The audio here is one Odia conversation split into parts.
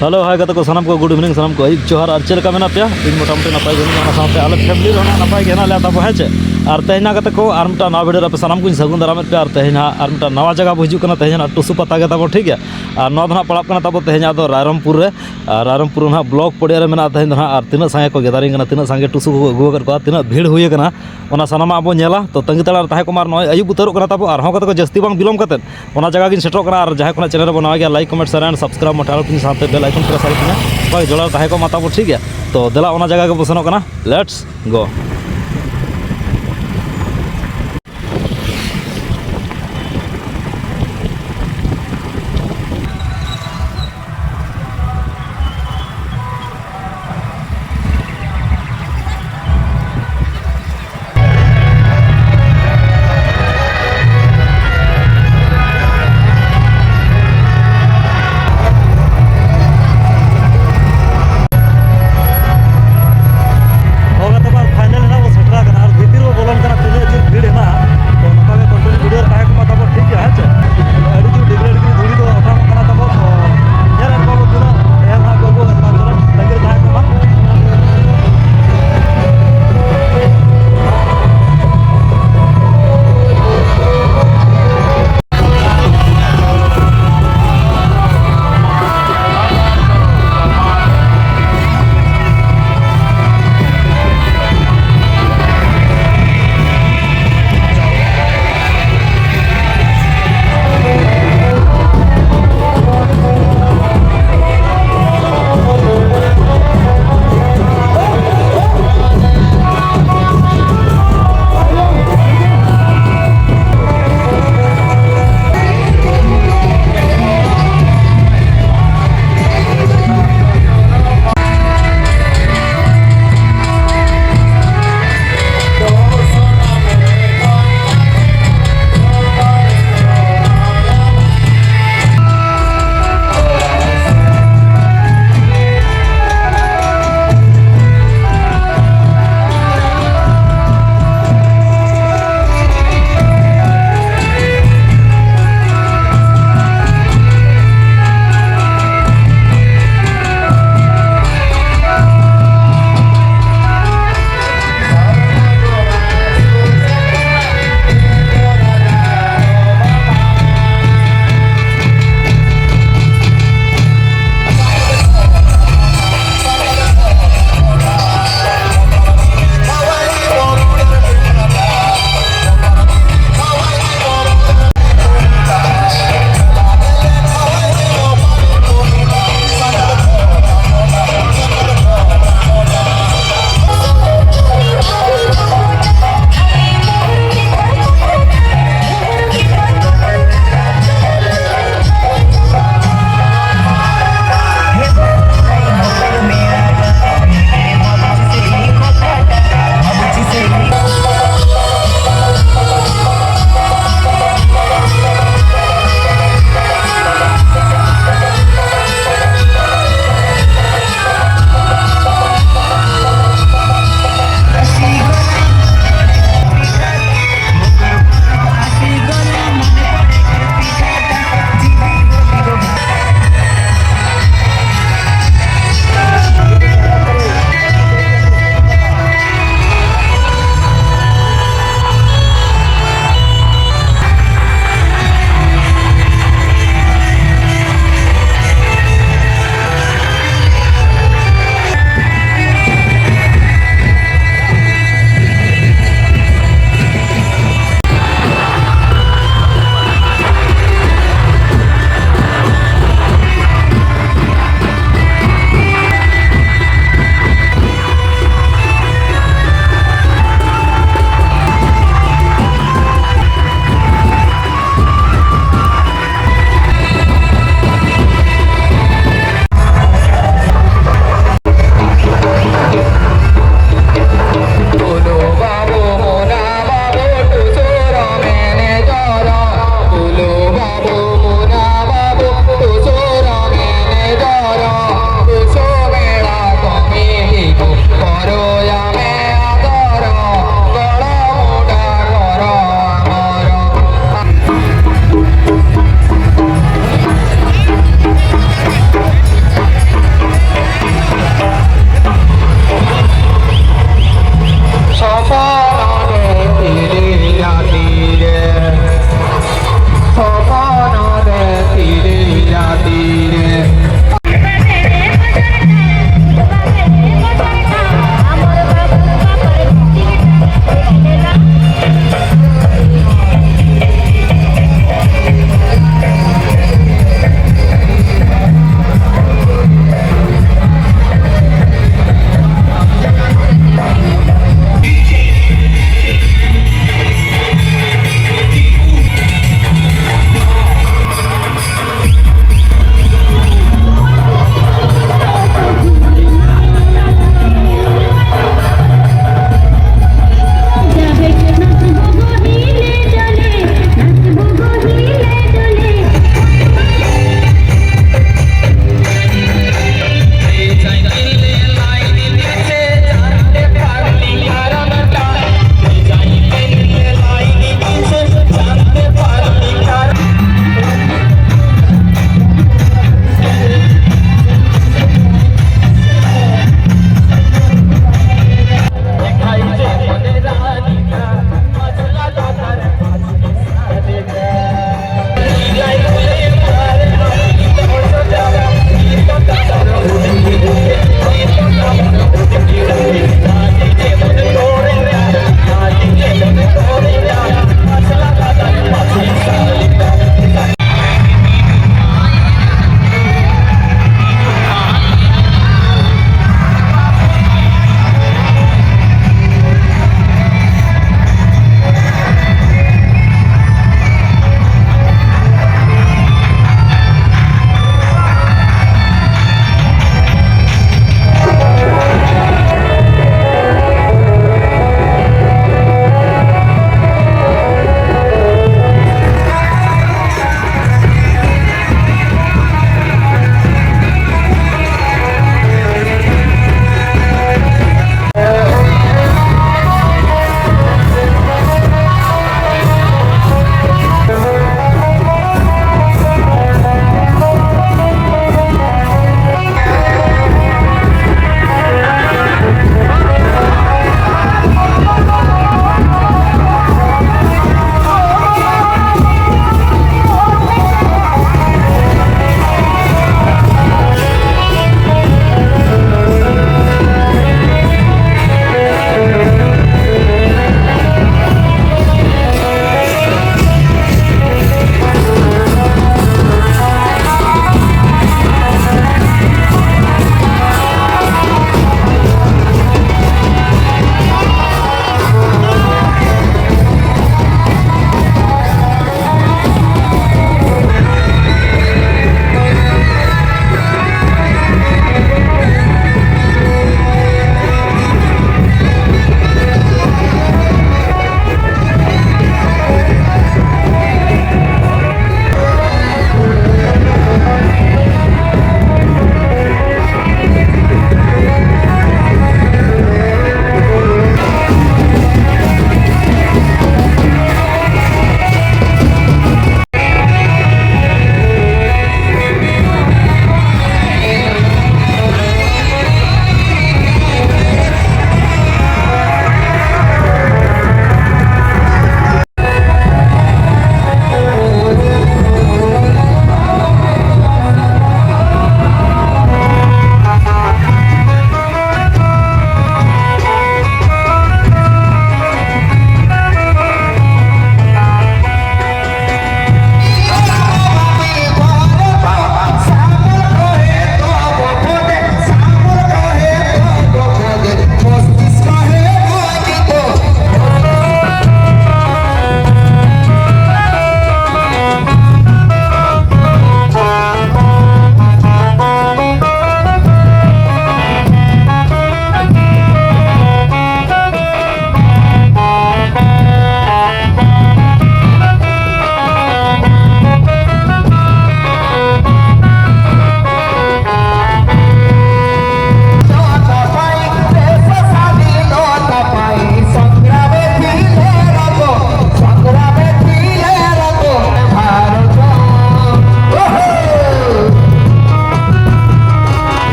हेलो हाय गते को सानाम को गुड इवनिंग सानाम को आयुब जोहार are चेक मेना पे इन मोटामुटी नपाय गे ओना साथे आले फैमिली रहना नपाय गे ले ताबो है चे are तेहना गते को are मिटा नवा भिडियो रे सानाम को सगुन दारामेद पे are तेहना are मिटा नवा जगह बो हिजुक कना तेहना टुसु पाता गे ताबो ठीक है। Are नवा दो पड़ाप कना ताबो तेहना दो रायरमपुर रे रायरमपुर ना ब्लॉक पड़िया रे मेना तेहन दो are तिना संगे को गैदरिंग कना तिना संगे टुसु को अगु कर को तिना भीड़ हुई कना ओना सानाम आबो नेला तो तंगी तड़ा ताहे को मार नय आयुब उतरक कना ताबो are हो गते को जस्ती बांग बिलोम कते ओना जगह गिन सेटरो कना are जहां कोना चैनल रे बनावा गया like comment share and subscribe मोटाल पिन साथे बेल आइकन प्रेस आलपिना बाकी जोड़ा ताहे को माताबो ठीक है। तो देला ओना जगह के बसनो कना let's go.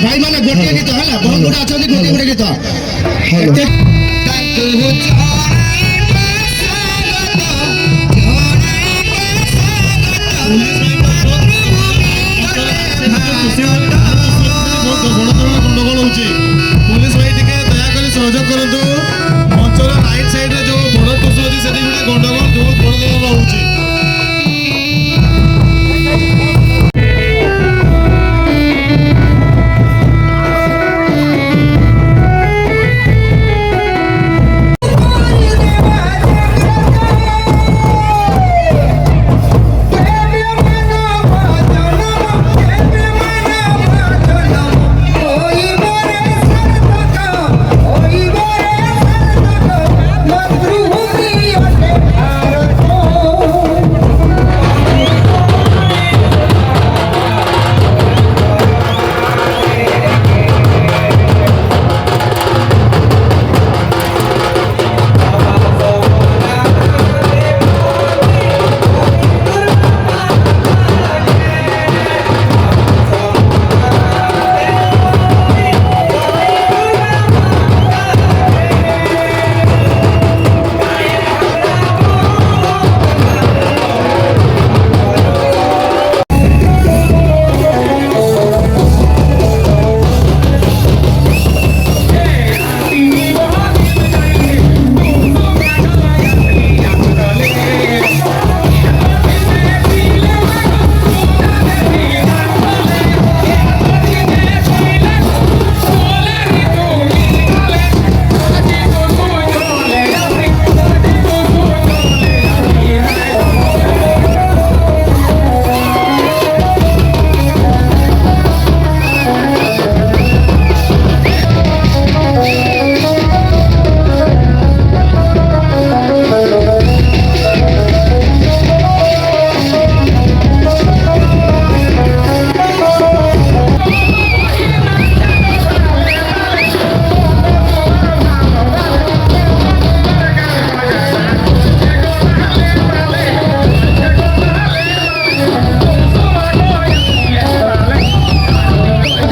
ଭାଇମାନେ, ଗୋଟିଏ ଗୀତ ହେଲା, ବହୁତ ଗୁଡ଼ା ଅଛନ୍ତି, ଗୋଟିଏ ଗୋଟେ ଗୀତ। ଏତେ ତାକୁ ଜଣାଇବା ସ୍ୱାଗତ, ଜଣାଇବା ସ୍ୱାଗତ, ମାତୃଭୂମି ଅଟେ ଭାରତ। ବହୁତ ବଡ଼ ଧରଣର ଗଣ୍ଡଗୋଳ ହେଉଛି। ପୋଲିସ ଭାଇ, ଟିକେ ଦୟାକରି ସହଯୋଗ କରନ୍ତୁ। ମଞ୍ଚର ରାଇଟ୍ ସାଇଡ୍ରେ ଯୋଉ ବଡ଼ ଟୁସୁ ଅଛି, ସେଠି ଗୋଟେ ଗଣ୍ଡଗୋଳ ବହୁତ ବଡ଼ ଧରଣର ହେଉଛି। କେବେ ମାନବ ଜନମ ହୋଇବରେ ସାର୍ଥକ,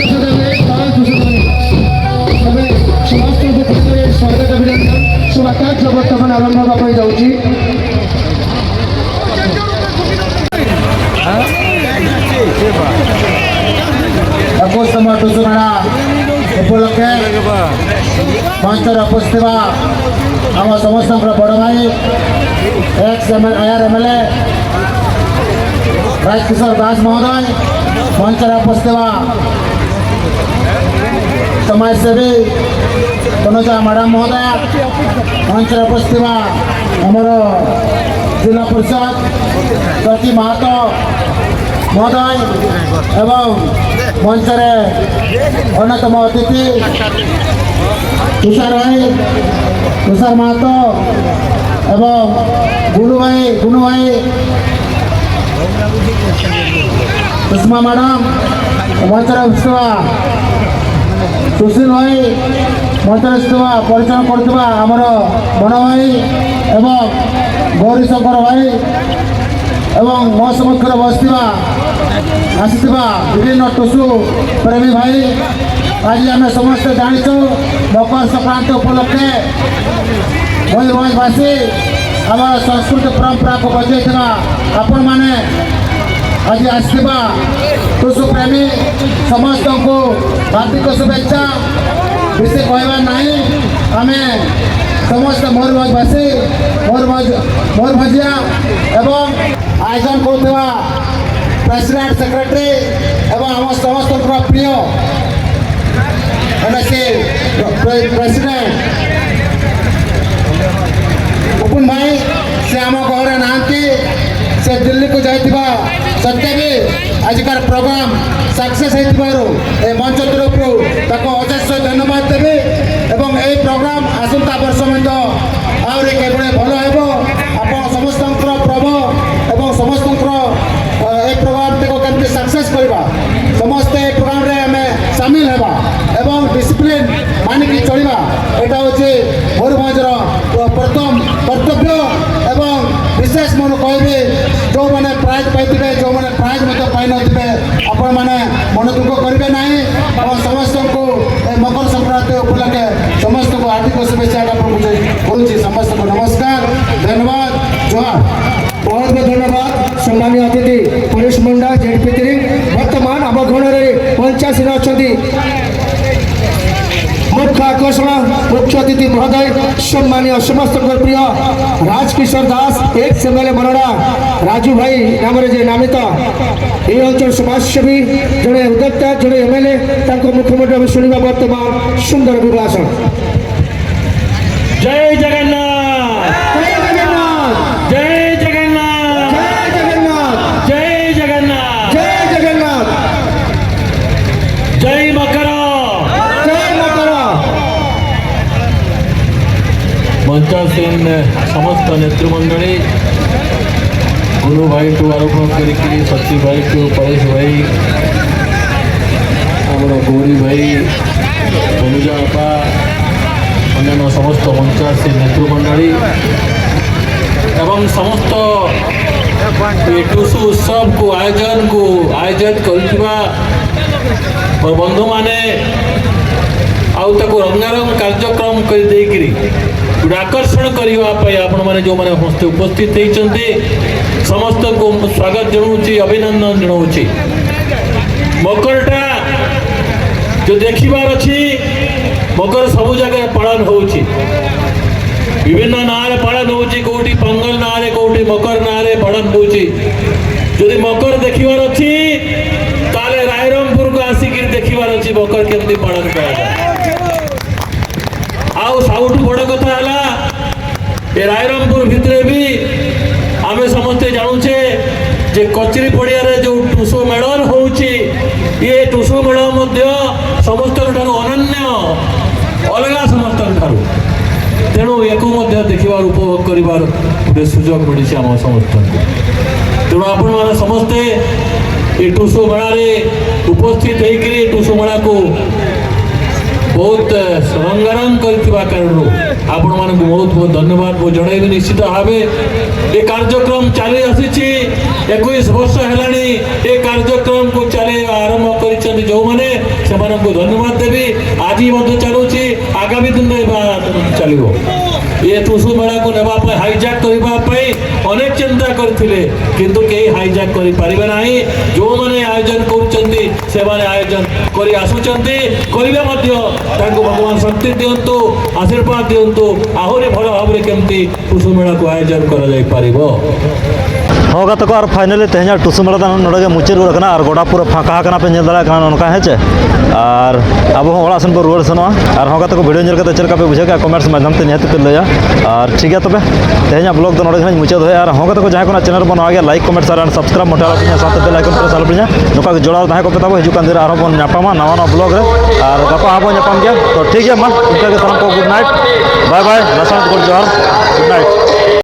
ହୋଇବରେ ସାର୍ଥକ, ମାତୃଭୂମି ଅଟେ ଭାରତ। ଏବେ ସମସ୍ତଙ୍କୁ ଖୁସିରେ ସ୍ୱାଗତ ଅଭିନନ୍ଦନ। ଶୁଭ କାର୍ଯ୍ୟ ବର୍ତ୍ତମାନ ଆରମ୍ଭ ହେବା ପାଇଁ ଯାଉଛି। 21ତମ ଟୁସୁମେଳା ଉପଲକ୍ଷେ ମଞ୍ଚରେ ଉପସ୍ଥିତ ଥିବା ଆମ ସମସ୍ତଙ୍କର ବଡ଼ ଭାଇ, X R M L A Rajkishore Das ମହୋଦୟ, ମଞ୍ଚରେ ଉପସ୍ଥିତ ଥିବା ସମାଜସେବୀ ତନୁଜା ମ୍ୟାଡ଼ାମ ମହୋଦୟା, ମଞ୍ଚରେ ଉପସ୍ଥିତ ଥିବା ଆମର ଜିଲ୍ଲା ପରିଷଦ ସଚି ମାହାତ ମହୋଦୟ ଏବଂ ମଞ୍ଚରେ ଅନ୍ୟତମ ଅତିଥି ତୁଷାର ଭାଇ, ତୁଷାର ମାହାତ ଏବଂ ଗୁଲୁ ଭାଇ, ଗୁନୁ ଭାଇ, ସୁଷମା ମ୍ୟାଡ଼ାମ, ମଞ୍ଚରେ ଥିବା ସୁଶୀଲ ଭାଇ, ମଞ୍ଚରେ ଥିବା ପରିଚାଳନା କରୁଥିବା ଆମର ବନ ଭାଇ ଏବଂ ଗୌରୀ ଶଙ୍କର ଭାଇ ଏବଂ ମୋ ସମ୍ମୁଖରେ ବସିଥିବା ଆସିଥିବା ବିଭିନ୍ନ ଟୁସୁ ପ୍ରେମୀ ଭାଇ, ଆଜି ଆମେ ସମସ୍ତେ ଜାଣିଛୁ, ମକର ସଂକ୍ରାନ୍ତି ଉପଲକ୍ଷେ ମୟୂରଭଞ୍ଜବାସୀ ଆମର ସଂସ୍କୃତି ପରମ୍ପରାକୁ ବଞ୍ଚେଇଥିବା ଆପଣମାନେ, ଆଜି ଆସିଥିବା ଟୁସୁ ପ୍ରେମୀ ସମସ୍ତଙ୍କୁ ହାର୍ଦ୍ଦିକ ଶୁଭେଚ୍ଛା। ବେଶୀ କହିବାର ନାହିଁ। ଆମେ ସମସ୍ତେ ମୟୂରଭଞ୍ଜବାସୀ, ମୟୂରଭଞ୍ଜ, ମୟୂରଭଞ୍ଜିଆ ଏବଂ ଆୟୋଜନ କରୁଥିବା ପ୍ରେସିଡେଣ୍ଟ, ସେକ୍ରେଟାରୀ ଏବଂ ଆମ ସମସ୍ତଙ୍କର ପ୍ରିୟ ଏନ୍ଏସି ପ୍ରେସିଡେଣ୍ଟ ଉପନ ଭାଇ, ସେ ଆମ ଘରେ ନାହାନ୍ତି, ସେ ଦିଲ୍ଲୀକୁ ଯାଇଥିବା ସତ୍ତ୍ୱେ ବି ଆଜିକାର ପ୍ରୋଗ୍ରାମ ସକ୍ସେସ୍ ହେଇଥିବାରୁ ଏ ମଞ୍ଚ ତରଫରୁ ତାକୁ ଅଶେଷ ଧନ୍ୟବାଦ ଦେବି। ଏବଂ ଏହି ପ୍ରୋଗ୍ରାମ ଆସନ୍ତା ବର୍ଷ ମଧ୍ୟ ଆହୁରି କିଭଳି ଭଲ ହେବ, ଆପଣ ସମସ୍ତଙ୍କର ପ୍ରଭ ଏବଂ ସମସ୍ତଙ୍କର ଏ ପ୍ରୋଗ୍ରାମଟିକୁ କେମିତି ସକ୍ସେସ୍ କରିବା, ସମସ୍ତେ ଏ ପ୍ରୋଗ୍ରାମରେ ଆମେ ସାମିଲ ହେବା ଏବଂ ଡିସିପ୍ଲିନ୍ ମାନିକି ଚଳିବା, ଏଇଟା ହେଉଛି ମୟୂରଭଞ୍ଜର ପ୍ରଥମ କର୍ତ୍ତବ୍ୟ। ଏବଂ ବିଶେଷ ମୁଁ କହିବି ଯେଉଁ ଯେଉଁମାନେ ପ୍ରାଇଜ୍ ପାଇଥିବେ, ଯେଉଁମାନେ ପ୍ରାଇଜ୍ ମଧ୍ୟ ପାଇନଥିବେ, ଆପଣମାନେ ମନ ଦୁଃଖ କରିବେ ନାହିଁ ଏବଂ ସମସ୍ତଙ୍କୁ ଏ ମକର ସଂକ୍ରାନ୍ତି ଉପଲକ୍ଷେ ସମସ୍ତଙ୍କୁ ହାର୍ଦ୍ଦିକ ଶୁଭେଚ୍ଛା ଜ୍ଞାପନ କରୁଛି। ସମସ୍ତଙ୍କୁ ନମସ୍କାର, ଧନ୍ୟବାଦ, ଜୁହାର। ବହୁତ ବହୁତ ଧନ୍ୟବାଦ ସମ୍ମାନୀୟ ଅତିଥି ପରେଶ ମୁଣ୍ଡା, ଜେଡପି। ବର୍ତ୍ତମାନ ଆମ ଗହଣରେ ମଞ୍ଚାସୀନ ଅଛନ୍ତି ମୁଖ୍ୟ ଆକର୍ଷଣ, ମୁଖ୍ୟ ଅତିଥି ମହୋଦୟ, ସମ୍ମାନୀୟ ସମସ୍ତଙ୍କର ପ୍ରିୟ ରାଜକିଶୋର ଦାସ, ଏକ୍ସ ଏମ୍ଏଲ୍ଏ ମରଡ଼ା, ରାଜୁ ଭାଇ ନାମରେ ଯେ ନାମିତ, ଏହି ଅଞ୍ଚଳ ସମାଜସେବୀ, ଜଣେ ଉଦ୍ୟୋକ୍ତା, ଜଣେ ଏମ୍ଏଲ୍ଏ, ତାଙ୍କ ମୁଖମଣ୍ଡଳରେ ଆମେ ଶୁଣିବା ବର୍ତ୍ତମାନ ସୁନ୍ଦର ଅଭିଭାଷଣ। ଜୟ ଜଗନ୍ନାଥ। ଜୟ ଜଗନ୍ନାଥ। ଜୟ ଜଗନ୍ନାଥ। ଜୟ ଜଗନ୍ନାଥ। ଜୟ ଜଗନ୍ନାଥ। ଜୟ ଜଗନ୍ନାଥ। ଜୟ ମକର। ଜୟ ମକର। ମଞ୍ଚାସୀନ ସମସ୍ତ ନେତୃମଣ୍ଡଳୀ, ଗୁରୁ ଭାଇଠୁ ଆରମ୍ଭ କରିକିରି ସତୀ ଭାଇଠୁ ପରେଶ ଭାଇ, ଆମର ଗୌରୀ ଭାଇ, ତନୁଜା ଆପା, ଅନ୍ୟାନ୍ୟ ସମସ୍ତ ମଞ୍ଚାସୀନ ନେତୃମଣ୍ଡଳୀ ଏବଂ ସମସ୍ତ ଏ ଟୁସୁ ଉତ୍ସବକୁ ଆୟୋଜନ କରିଥିବା ମୋର ବନ୍ଧୁମାନେ ଆଉ ତାକୁ ରଙ୍ଗାରଙ୍ଗ କାର୍ଯ୍ୟକ୍ରମ କରିଦେଇକିରି ଗୋଟେ ଆକର୍ଷଣ କରିବା ପାଇଁ ଆପଣମାନେ ଯେଉଁମାନେ ସମସ୍ତେ ଉପସ୍ଥିତ ହେଇଛନ୍ତି, ସମସ୍ତଙ୍କୁ ମୁଁ ସ୍ୱାଗତ ଜଣାଉଛି, ଅଭିନନ୍ଦନ ଜଣାଉଛି। ମକରଟା ଯେଉଁ ଦେଖିବାର ଅଛି, ମକର ସବୁ ଜାଗାରେ ପାଳନ ହେଉଛି, ବିଭିନ୍ନ ନାଁରେ ପାଳନ ହେଉଛି। କେଉଁଠି ପଙ୍ଗଲ ନାଁରେ, କେଉଁଠି ମକର ନାଁରେ ପାଳନ ହେଉଛି। ଯଦି ମକର ଦେଖିବାର ଅଛି, ତାହେଲେ ରାଇରଙ୍ଗପୁରକୁ ଆସିକିରି ଦେଖିବାର ଅଛି ମକର କେମିତି ପାଳନ କରାଯାଏ। ଆଉ ସବୁଠୁ ବଡ଼ କଥା ହେଲା, ଏ ରାଇରଙ୍ଗପୁର ଭିତରେ ବି ଆମେ ସମସ୍ତେ ଜାଣୁଛେ ଯେ କଚେରୀ ପଡ଼ିଆରେ ଯେଉଁ ଟୁସୁ ମେଳନ ହେଉଛି, ଇଏ ଟୁସୁ ମେଳନ ମଧ୍ୟ ସମସ୍ତଙ୍କ ଠାରୁ ଅନନ୍ୟ, ଅଲଗା ସମସ୍ତଙ୍କ ଠାରୁ। ତେଣୁ ୟାକୁ ମଧ୍ୟ ଦେଖିବାର, ଉପଭୋଗ କରିବାର ଗୋଟେ ସୁଯୋଗ ମିଳିଛି ଆମ ସମସ୍ତଙ୍କୁ। ତେଣୁ ଆପଣମାନେ ସମସ୍ତେ ଏ ଟୁସୁ ମେଳାରେ ଉପସ୍ଥିତ ହେଇକିରି ଟୁସୁ ମେଳାକୁ ବହୁତ ରଙ୍ଗାରଙ୍ଗ କରିଥିବା କାରଣରୁ ଆପଣମାନଙ୍କୁ ବହୁତ ବହୁତ ଧନ୍ୟବାଦ ମୁଁ ଜଣାଇବି। ନିଶ୍ଚିତ ଭାବେ ଏ କାର୍ଯ୍ୟକ୍ରମ ଚାଲି ଆସିଛି, 21 ବର୍ଷ ହେଲାଣି। ଏ କାର୍ଯ୍ୟକ୍ରମକୁ ଚାଲେଇବା ଆରମ୍ଭ କରିଛନ୍ତି ଯେଉଁମାନେ, ସେମାନଙ୍କୁ ଧନ୍ୟବାଦ ଦେବି। ଆଜି ମଧ୍ୟ ଚାଲୁଛି, ଆଗାମୀ ଦିନରେ ଚାଲିବ। ଏ ଟୁସୁ ମେଳାକୁ ନେବା ପାଇଁ, ହାଇଜାକ୍ କରିବା ପାଇଁ ଅନେକ ଚିନ୍ତା କରିଥିଲେ, କିନ୍ତୁ କେହି ହାଇଜାକ୍ କରିପାରିବେ ନାହିଁ। ଯେଉଁମାନେ ଆୟୋଜନ କରୁଛନ୍ତି, ସେମାନେ ଆୟୋଜନ କରି ଆସୁଛନ୍ତି, କରିବେ ମଧ୍ୟ। ତାଙ୍କୁ ଭଗବାନ ଶକ୍ତି ଦିଅନ୍ତୁ, ଆଶୀର୍ବାଦ ଦିଅନ୍ତୁ, ଆହୁରି ଭଲ ଭାବରେ କେମିତି ଟୁସୁ ମେଳାକୁ ଆୟୋଜନ କରାଯାଇପାରିବ। ᱦᱚᱸ ᱜᱟᱛᱮ ᱠᱚ, ᱟᱨ ᱯᱷᱟᱭᱱᱟᱞᱤ ᱛᱮᱦᱮᱧᱟᱜ ᱴᱩᱥᱩ ᱢᱮᱞᱟ ᱫᱚ ᱱᱚᱰᱮ ᱜᱮ ᱢᱩᱪᱟᱹᱫ ᱜᱚᱫ ᱟᱠᱟᱱᱟ ᱟᱨ ᱜᱚᱰᱟ ᱯᱩᱨᱟᱹ ᱯᱷᱟᱸᱠᱟ ᱟᱠᱟᱱᱟ ᱯᱮ ᱧᱮᱞ ᱫᱟᱲᱮᱭᱟᱜ ᱠᱟᱱᱟ ᱱᱚᱝᱠᱟ, ᱦᱮᱸ ᱪᱮ? ᱟᱨ ᱟᱵᱚ ᱦᱚᱸ ᱚᱲᱟᱜ ᱥᱮᱱ ᱵᱚ ᱨᱩᱣᱟᱹᱲ ᱥᱮᱱᱚᱜᱼᱟ᱾ ᱟᱨ ᱦᱚᱸ ᱜᱟᱛᱮ ᱠᱚ, ᱵᱷᱤᱰᱤᱭᱳ ᱧᱮᱞ ᱠᱟᱛᱮ ᱪᱮᱫ ᱞᱮᱠᱟ ᱯᱮ ᱵᱩᱡᱷᱟᱹᱣ ᱠᱮᱜᱼᱟ, ᱠᱚᱢᱮᱱᱴᱥ ᱢᱟᱫᱽᱫᱷᱚᱢ ᱛᱮ ᱱᱤᱦᱟᱹᱛ ᱯᱮ ᱞᱟᱹᱭᱟ᱾ ᱟᱨ ᱴᱷᱤᱠ ᱜᱮᱭᱟ, ᱛᱚᱵᱮ ᱛᱮᱦᱮᱧᱟᱜ ᱵᱞᱚᱜ ᱫᱚ ᱱᱚᱰᱮ ᱜᱮ ᱢᱩᱪᱟᱹᱫ ᱦᱩᱭᱩᱜᱼᱟ᱾ ᱟᱨ ᱦᱚᱸ ᱜᱟᱛᱮ ᱠᱚ, ᱡᱟᱦᱟᱸᱭ ᱠᱚ ᱪᱮᱱᱮᱞ ᱵᱚᱱ ᱱᱟᱣᱟ ᱜᱮᱭᱟ, ᱞᱟᱭᱤᱠ, ᱠᱚᱢᱮᱱᱴ, ᱥᱮᱭᱟᱨ ᱟᱨ ᱥᱟᱵᱥᱠᱨᱟᱭᱤᱵ ᱢᱚᱴᱮ ᱟᱞᱚ ᱯᱮ, ᱥᱟᱶᱛᱮ ᱵᱮᱞ ᱟᱭᱠᱚᱱ ᱯᱨᱮᱥ ᱟᱞᱚ ᱯᱮ᱾ ᱱᱚᱝᱠᱟ ᱜᱮ ᱡᱚᱲᱟᱣ ᱛᱟᱦᱮᱸ ᱠᱚᱜ ᱯᱮ ᱛᱟᱵᱚ᱾ ᱦᱤᱡᱩᱜ ᱠᱟᱱ ᱫᱤᱱ ᱨᱮ ᱟᱨᱦᱚᱸ ᱵᱚᱱ ᱧᱟᱯᱟᱢᱟ ᱱᱟᱣᱟ ᱱᱟᱣᱟ ᱵᱞᱚᱜ ᱨᱮ, ᱟᱨ ᱜᱟᱯᱟ ᱦᱚᱸ ᱵᱚᱱ ᱧᱟᱯᱟᱢ ᱜᱮᱭᱟ᱾ ᱛᱚ ᱴᱷᱤᱠ ᱜᱮᱭᱟ ᱢᱟ, ᱤᱱᱠᱟᱹ ᱜᱮ ᱥᱟᱱᱟᱢ ᱠᱚ ᱜᱩᱰ ᱱᱟᱭᱤᱴ, ᱵᱟᱭ ᱵᱟᱭ, ᱞᱟᱥᱟᱬᱦᱮᱫ ᱜᱚᱰ ᱡᱚᱦᱟᱨ, ᱜᱩᱰ ᱱᱟᱭᱤᱴ।